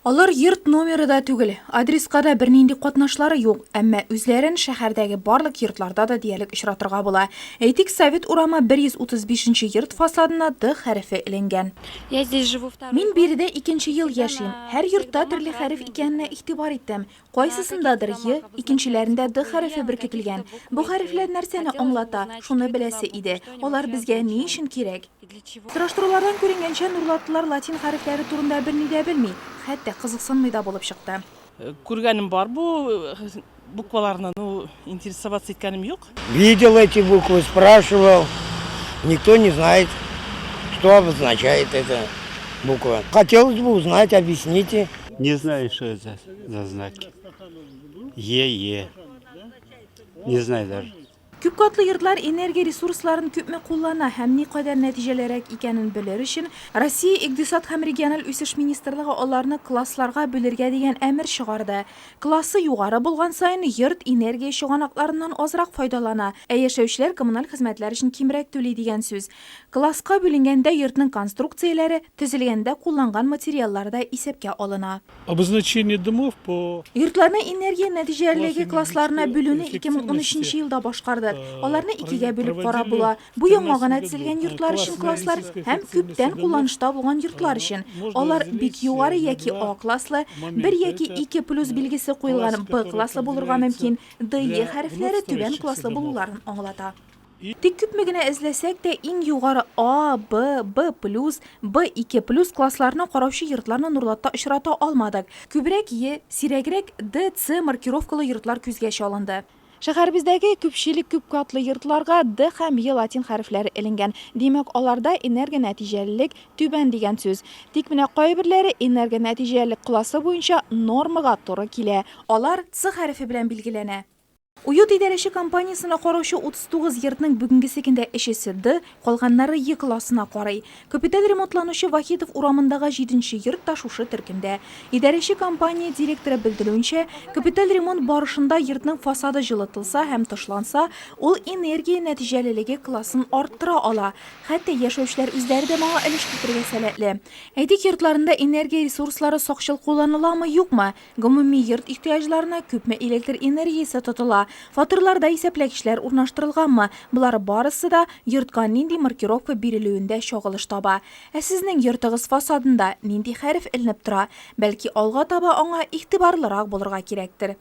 Алар йорт номеры да түгел, адреска да бернинди катнашлары юк, әмма үзләрен шәһәрдәге барлык йортларда да диярлек очратырга була. Әйтик, Совет урамы 135 нче йорт фасадына Д хәрефе эленгән. Мин биредә икенче ел яшим. Һәр йортта төрле хәреф икәненә игътибар иттем. Кайсысындадыр Е, икенчеләрендә Д хәрефе беркетелгән. Бу хәрефләр нәрсәне аңлата, шуны беләсе иде. Алар безгә ни өчен кирәк? Сораштырулардан күренгәнчә, нурлатлылар латин хәрефләре турында берни дә белми, хәтта кызыксынмый да булып чыкты. Күргәнем бар бу букваларны, ну, интересоваться иткәнем юк. Видел эти буквы, спрашивал, никто не знает, что обозначает эта буква. Хотелось бы узнать, объясните. Не знаю, что это за знаки. Е, Е. Не знаю даже. Күпкатлы йортлар энергия ресурсларын күпме куллана һәм никадәр нәтиҗәлерәк икәнен белер өчен, Россия Икътисад һәм региональ үсеш министрлыгы аларны классларга бүлергә дигән әмер чыгарды. Классы югары булган саен, йорт энергия чыганакларыннан азрак файдалана, ә яшәүчеләр коммуналь хезмәтләр өчен кимрәк түли дигән сүз. Класска бүленгәндә йортның конструкцияләре, төзелгәндә кулланган материаллар да исәпкә алына. Обозначение домов по Йортларны энергия нәтиҗәлелеге классларына бүлүне 2013 елда башкардык. Аларны икегә бүлеп карап була. Бу яңа гына төзелгән йортлар өчен класслар һәм күптән кулланышта булган йортлар өчен. Алар бик югары яки А класслы, бер яки ике плюс билгесе куелган Б класслы булырга мөмкин, Д, Е хәрефләре түбән класслы булуларын аңлата. Тик күпме генә эзләсәк тә, иң югары А, Б, Б плюс, Б ике плюс классларына караучы йортларны Нурлатта очрата алмадык. Күбрәк Е, сирәгрәк Д, С маркировкалы йортлар күзгә чалынды. Шәһәребездәге күпчелек күпкатлы йортларга Д һәм Е латин хәрефләре эленгән. Димәк, аларда энергонәтиҗәлелек түбән дигән сүз. Тик менә кайберләре энергонәтиҗәлелек классы буенча нормага туры килә. Алар С хәрефе белән билгеләнә. Уют идарәче компаниясенә караучы 39 йортның бүгенгесе көндә өчесе Д, калганнары Е классына карый. Капиталь ремонтланучы Вахитов урамындагы җиденче йорт та шушы төркемдә. Идарәче компания директоры белдерүенчә, капиталь ремонт барышында йортның фасады җылытылса һәм тышланса, ул энергия нәтиҗәлелеге классын арттыра ала. Хәтта яшәүчеләр үзләре дә моңа өлеш кертергә сәләтле. Әйтик, йортларында энергия ресурслары сакчыл кулланыламы-юкмы, Гомуми йорт ихтыяҗларына күпме электр энергиясе тотыла, фатирларда исәпләгечләр урнаштырылганмы, болар барысы да йортка нинди маркировка бирелүендә чагылыш таба. Ә сезнең йортыгыз фасадында нинди хәреф эленеп тора? Бәлки алга таба аңа игътибарлырак булырга кирәктер.